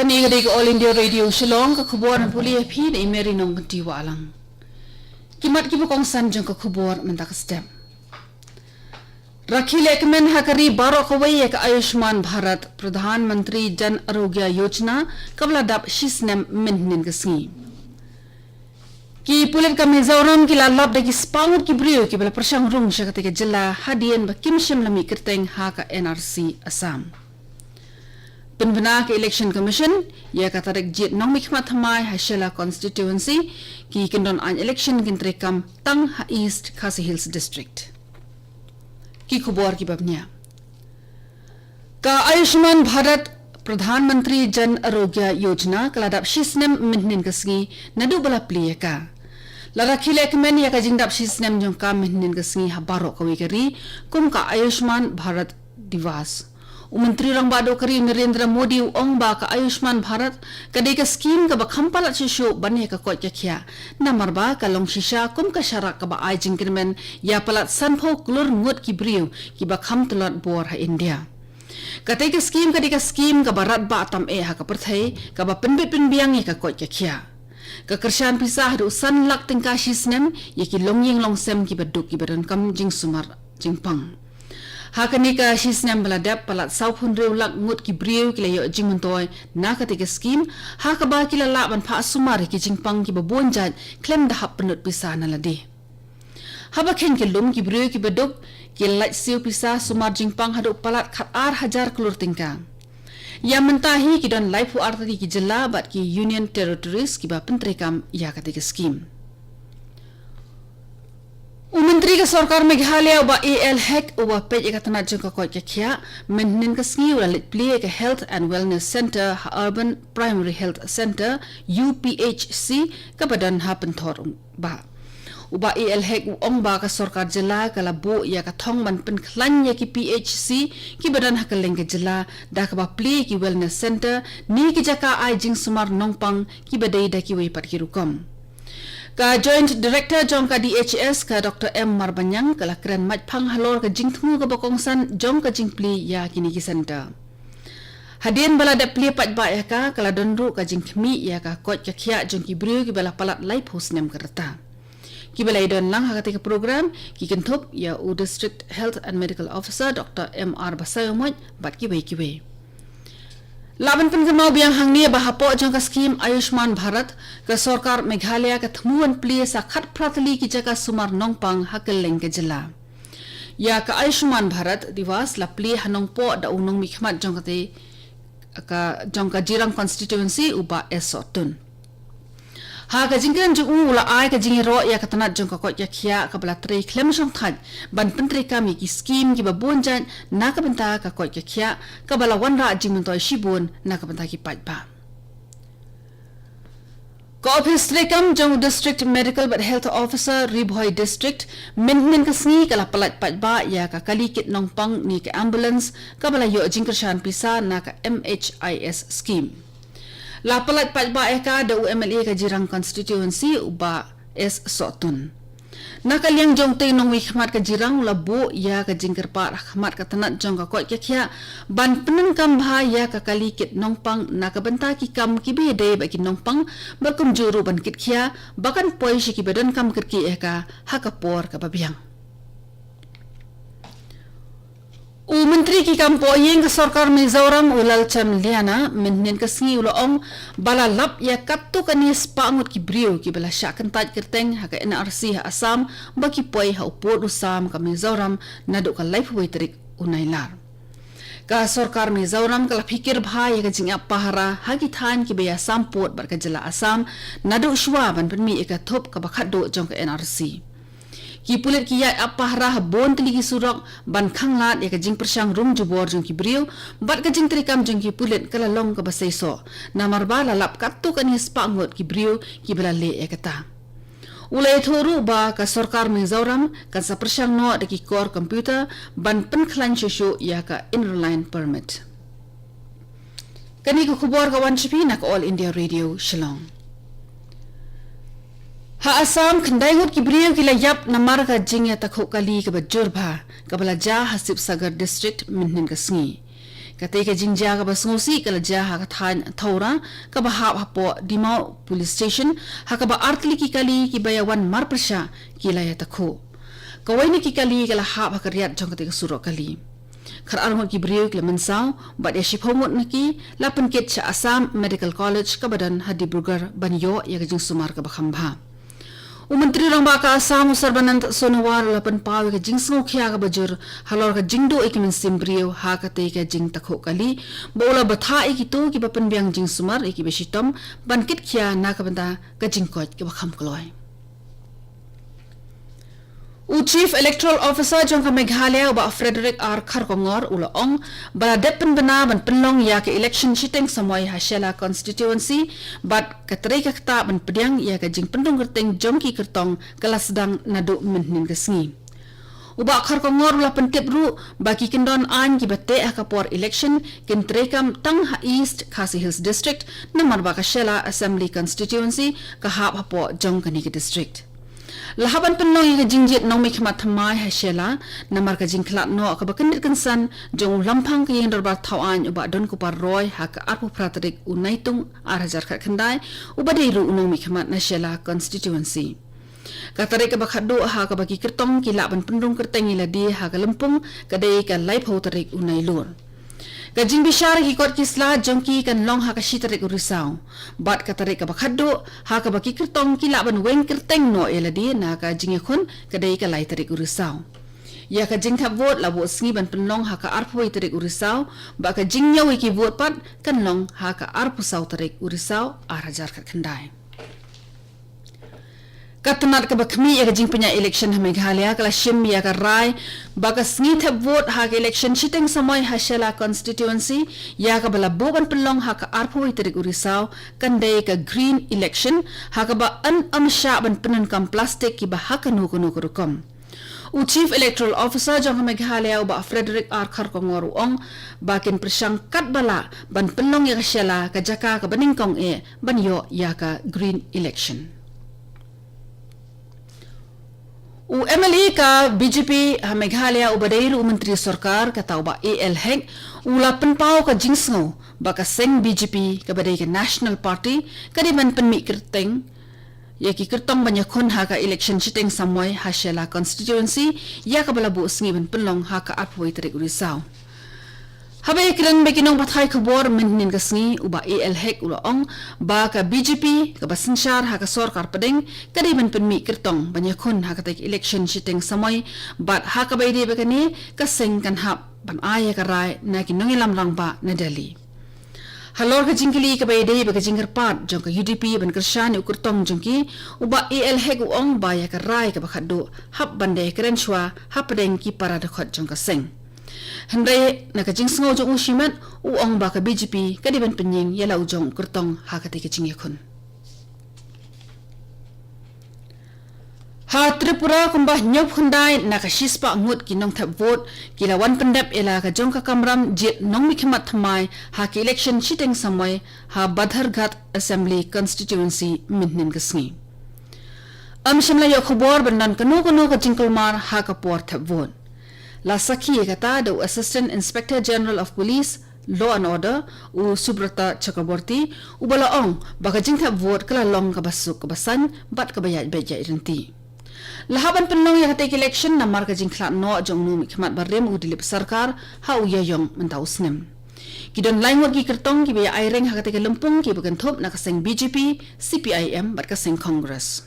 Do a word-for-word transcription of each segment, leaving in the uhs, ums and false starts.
Kane ka dei ka All India Radio Shillong, ka khubor na pule ïa phi na i Mary Nongkynti Wahlang. Ki mat kiba kongsan jong ka khubor mynta ka step. Rakhe lehkmen ha ka ri baroh kawei ïa ka Ayushman Bharat Pradhan Mantri Jan Arogya Yojana kaba la dap shi snem mynhynnin ka sngi. Ki pulit ka Mizoram ki la lap da ki spah ngut ki briew kiba la pyrshang rung sha katei ka jylla hadien ba kim shym la mih kyrteng ha ka N R C Assam. Pynbna ka Election Commission ïa ka tarik jied nongmihkhmat thymmai ha Shella Constituency, ki kyndon aiñ election kin treikam tang ha East Khasi Hills District. Ki khubor kiba bniah. Ka Ayushman Bharat Pradhan Mantri Jan Arogya Yojana ka la dap shi snem mynhynnin ka sngi naduh ba la plie ïa ka. La rakhe lehkmen ïa ka jingdap shi snem jong ka mynhynnin ka sngi ha baroh kawei ka ri kum ka Ayushman Bharat Divas. U Myntri Rangbah Duh ka ri Narendra Modi u ong ba ka Ayushman Bharat ka dei ka skim kaba kham palat shuh shuh ban ïa ka koit ka khiah. Namar ba ka long shisha kum ka sharak kaba ai jingkyrmen ïa palat sanphew klur ngut ki briew kiba kham tlot bor ha India. Katei ka skim ka dei ka skim kaba radbah tam eh ha ka pyrthei kaba pynbit pynbiang ïa ka koit ka khiah. Ka kyrshan pisa haduh san lak tyngka shi snem ïa ki longïing longsem kiba duk kiba donkam jingsumar jingpang. Ha kane ka shi snem ba la dep, palat sawphew hynriew lak ngut ki briew ki la ïoh jingmyntoi na katei ka skim, ha kaba ki la lah ban phah sumar ïa ki jingpang kiba bun jait khlem da hap pynlut pisa na lade. Haba kheiñ ka lum, ki briew kiba duk ki la lait siew pisa sumar jingpang haduh palat khatar hajar klur tyngka. Ïa mynta hi ki don laiphew ar tylli ki jylla bad ki Union Territories kiba pyntreikam ïa katei ka skim. U Myntri ka Sorkar Meghalaya u Bah A L Hek uba peit ïa ka tnat jong ka koit ka khiah, mynhynnin ka sngi u la leit plie ïa ka Health and Wellness Centre ha Urban Primary Health Centre, U P H C, kaba don ha Pynthorumkba. U Bah A L Hek u ong ba ka sorkar jylla ka la buh ïa ka thong ban pynkhlaiñ ïa ki P H C kiba don ha kylleng ka jylla da kaba plie ïa ki wellness centre ne ki jaka ai jingsumar nongpang kiba dei da kiwei pat ki rukom. Ka Joint Director jong ka D H S, ka Doctor M Marbaniang, ka la kren maitphang halor ka jingthmu kaba kongsan jong ka jingplie ïa kine ki centre. Hadien ba la dep plie paidbah ïa ka, ka la don ruh ka jingkhmih ïa ka koit ka khiah jong ki briew kiba la palat laiphew snem ka rta. Kiba la ïadon lang ha katei ka program ki kynthup ïa u District Health and Medical Officer Doctor M R Basaiawmoit bad kiwei kiwei. Lah ban pynkynmaw biang hangne ba hapoh jong ka skim Ayushman Bharat, ka sorkar Meghalaya ka thmu ban plie sa khatphra tylli ki jaka sumar nongpang ha kylleng ka jylla. Ïa ka Ayushman Bharat Divas la plie ha Nongpoh da u nongmihkhmat jong katei ka, jong ka Jirang Constituency u Bah S Sohtun. Ha ka jingkren jong u, u la ai ka jingïaroh ïa ka tnat jong ka koit ka khiah kaba la trei khlem shongthait ban pyntreikam ïa ki skim kiba bun jait na ka bynta ka koit ka khiah kaba la wanrah jingmyntoi shibun na ka bynta ki paidbah. Ka ophis treikam jong u District Medical bad Health Officer Ri Bhoi District mynhynnin ka sngi ka la pyllait paidbah ïa ka kali kit nongpang ne ka ambulance kaba la ïoh jingkyrshan pisa na ka M H I S scheme. La pyllait paidbah ïa ka da u M L A ka Jirang Constituency u Bah S Sohtun. Na ka liang jong utei u nongmihkhmat ka Jirang u la buh ïa ka jingkyrpad ha khmat ka tnat jong ka koit ka khiah ban pyndonkam bha ïa ka kali kit nongpang na ka bynta ki kam kiba ïadei bad ki nongpang bad kumjuh ruh ban kit khia ba kan poi sha kiba donkam kyrkieh ïa ka ha ka por kaba biang. U Myntri ki kam poh ïing ka sorkar Mizoram u Lalchem Liana mynhynnin ka sngi u la ong ba la lap ïa katto katne spah ngut ki briew kiba la shah kyntait kyrteng ha ka N R C ha Assam ba ki poi ha u pud u sam ka Mizoram naduh ka laiphew wei tarik u Nailar. Ka sorkar Mizoram ka la phikir bha ïa ka jingap pahara ha ki thaiñ kiba ïasam pud bad ka jylla Assam naduh shuwa ban pynmih ïa ka thup kaba khatduh jong ka N R C. Ki pulit ki ïai ap pahara ha bun tylli ki surok ban khanglad ïa ka jingpyrshang rung jubor jong ki briew bad ka jingtreikam jong ki pulit ka la long kaba seisoh namar ba la lap katto katne spah ngut ki briew kiba la leh ïa kata. U la ïathuh ruh ba ka sorkar Mizoram kan sa pyrshang noh da ki kor computer ban pynkhlaiñ shuh shuh ïa ka Inner Line Permit. Kane ka khubor ka wan sha phi na ka All India Radio Shillong. Ha Assam, khyndai ngut ki briew ki la ïap namar ka jingïatakhuh kali kaba jur bha kaba la jia ha Sibsagar District mynhynnin ka sngi. Katei ka jingjia kaba sngewsih ka la jia ha ka thaiñ Thawra kaba hap hapoh Dimau Police Station, ha kaba artylli ki kali kiba ïawan marpyrshah ki la ïatakhuh. Kawei na ki kali ka la hap ha ka riat jong katei ka surok kali. Khatar ngut ki briew ki la mynsaw bad ïa shiphew ngut na ki la pynkit sha Assam Medical College kaba don ha Dibrugarh ban ïoh ïa ka jingsumar kaba kham bha. U Myntri Rangbah ka Assam, u Sarbanand Sonowal, u la pynpaw ïa ka jingsngewkhia kaba jur halor ka jingduh ïa ki mynsiem briew ha katei ka jingtakhuh kali, bad u la bthah ïa kito kiba pynbiang jingsumar ïa kiba shitom ban kitkhia na ka bynta ka jingkoit kaba kham kloi. U Chief Electoral Officer jong ka Meghalaya, u Bah Frederick R Kharkongor, u la ong ba la dep pynbna ban pynlong ïa ka election shiteng samoi ha Shella constituency, bad ka trei ka ktah ban pdiang ïa ka jingpynrung kyrteng jong ki kyrtong ka la sdang naduh mynhynnin ka sngi. U Bah Kharkongor u la pyntip ruh ba ki kyndon aiñ kiba teh ha ka por election kin treikam tang ha East Khasi Hills District, namar ba ka Shella Assembly Constituency ka hap hapoh jong kane ka district. La hap ban pynlong ïa ka jingjied nongmihkhmat thymmai ha Shella, namar ka jingkhlad noh kaba kyndit kynsan jong u Lamphang ka Ïing Dorbar Thaw Aiñ, u Bah Donkupar Roy, ha ka arphew phra tarik u Naitung ar hajar khatkhyndai, uba dei ruh u nongmihkhmat na Shella constituency. Ka tarik kaba khatduh ha kaba ki kyrtong ki lah ban pynrung kyrteng ïa lade ha ka lympung ka dei ka laiphew tarik u Nailur. Ka jingbishar ïa ki kot ki sla jong ki kan long ha ka shi tarik u Risaw. Bad ka tarik kaba khatduh ha kaba ki kyrtong ki lah ban weng kyrteng noh ïa lade na ka jingïakhun ka dei ka lai tarik u Risaw. Ïa ka jingthep vote la buh sngi ban pynlong ha ka arphew wei tarik u Risaw, bad ka jingñiew ïa ki vote pat kan long ha ka arphew saw tarik u Risaw ar hajar khatkhyndai. Ka tnat kaba khmih ïa ka jingpynïaid election ha Meghalaya ka la shim ïa ka rai ba ka sngi thep vote ha ka election shiteng samoi ha Shella constituency, ïa kaba la buh ban pynlong ha ka arphew wei tarik u Risaw, kan dei ka green election, ha kaba yn ym shah ban pyndonkam plastik kiba ha kano kano ka rukom. U Chief Electoral Officer jong ka Meghalaya, u Bah Frederick R Kharkongor, u ong ba kin pyrshang katba lah ban pynlong ïa ka Shella ka jaka kaba nyngkong eh ban ïoh ïa ka green election. U M L A ka B J P ha Meghalaya, uba dei ruh u Myntri Sorkar, kata u Bah A L Hek, u la pynpaw ka jingsngew ba ka seng B J P kaba dei ka National Party ka dei ban pynmih kyrteng ïa ki kyrtong ban ïakhun ha ka election shiteng samoi ha Shella constituency, ïa kaba la buh sngi ban pynlong ha ka arphew wei tarik u Risaw. Haba ïakren bad ki nongpathai khubor mynhynnin ka sngi, u Bah A L Hek u la ong ba ka B J P kaba synshar ha ka sorkar pdeng ka dei ban pynmih kyrtong ban ïakhun ha katei ka election shiteng samoi, bad ha kaba ïadei bad kane ka seng kan hap ban ai ïa ka rai na ki nongïalam rangbah na Delhi. Halor ka jingkylli kaba ïadei bad ka jingkyrpad jong ka U D P ban kyrshan ïa u kyrtong jong ki, u Bah A L Hek u ong ba ïa ka rai kaba khatduh hap ban da ïakren shuwa hapdeng ki para dkhot jong ka seng. Hynrei na ka jingsngew jong u shimet, u ong ba ka B J P ka dei ban pynïeng ïa la u jong u kyrtong ha katei ka jingïakhun. Ha Tripura, kumba hynñiewphew khyndai na ka shispah ngut ki nongthep vote ki la wan pyndep ïa la ka jong ka kamram jied nongmihkhmat thymmai ha ki election shiteng samoi ha Badharghat Assembly Constituency mynhynnin ka sngi. Ym shym la ïoh khubor ban don kano kano ka jingkulmar ha ka por thep vote. La sakhi ïa kata da u Assistant Inspector General of Police, Law and Order, u Subrata Chakraborty, uba la ong ba ka jingthep vote ka la long kaba suk kaba saiñ bad kaba ïaid beit ïaid ryntih. La hap ban pynlong ïa katei ka election namar ka jingkhlad noh jong u nongmihkhmat barim, u Dilip Sarkar, ha u Ïaïong mynta u snem. Ki don lai ngut ki kyrtong kiba ïa aireng ha katei ka lympung, kiba kynthup na ka seng B J P, C P I M bad ka seng Congress.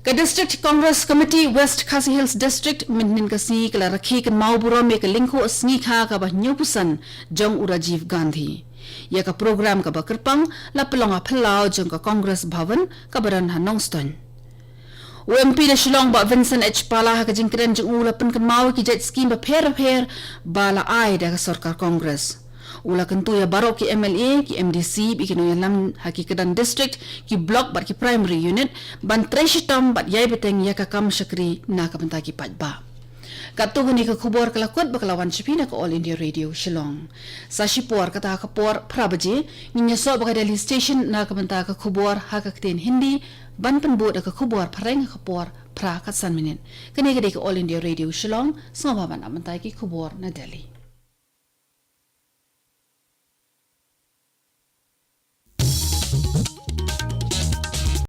Ka District Congress Committee West Khasi Hills District mynhynnin ka sngi ka la rakhe kynmaw burom ïa ka lyngkhuh sngi kha kaba hynñiewphew san jong u Rajiv Gandhi. Ïa ka program kaba kyrpang la pynlong ha phyllaw jong ka Congress Bhavan kaba don ha Nongstoiñ. U M P na Shillong, Bah Vincent H Pala, ha ka jingkren jong u, la pynkynmaw ïa ki jait skim bapher bapher ba la ai da ka sorkar Congress. U la kyntu ïa baroh ki M L A, ki M D C bad ki nongïalam ha ki kyrdan district, ki block bad ki primary unit ban trei shitom bad ïai bteng ïa ka kam shakri na ka bynta ki paidbah. Katto katne ka khubor ka la kut bad ka la wan sha phi na ka All India Radio Shillong. Sa shipor, kata ka por phra baje, ngin ïasoh bad ka Delhi Station na ka bynta ka khubor ha ka ktien Hindi, ban pynbud da ka khubor phareng ha ka por phra khatsan minit. Kane ka dei ka All India Radio Shillong, sngewbha ban ap mynta ïa ki khubor na Delhi.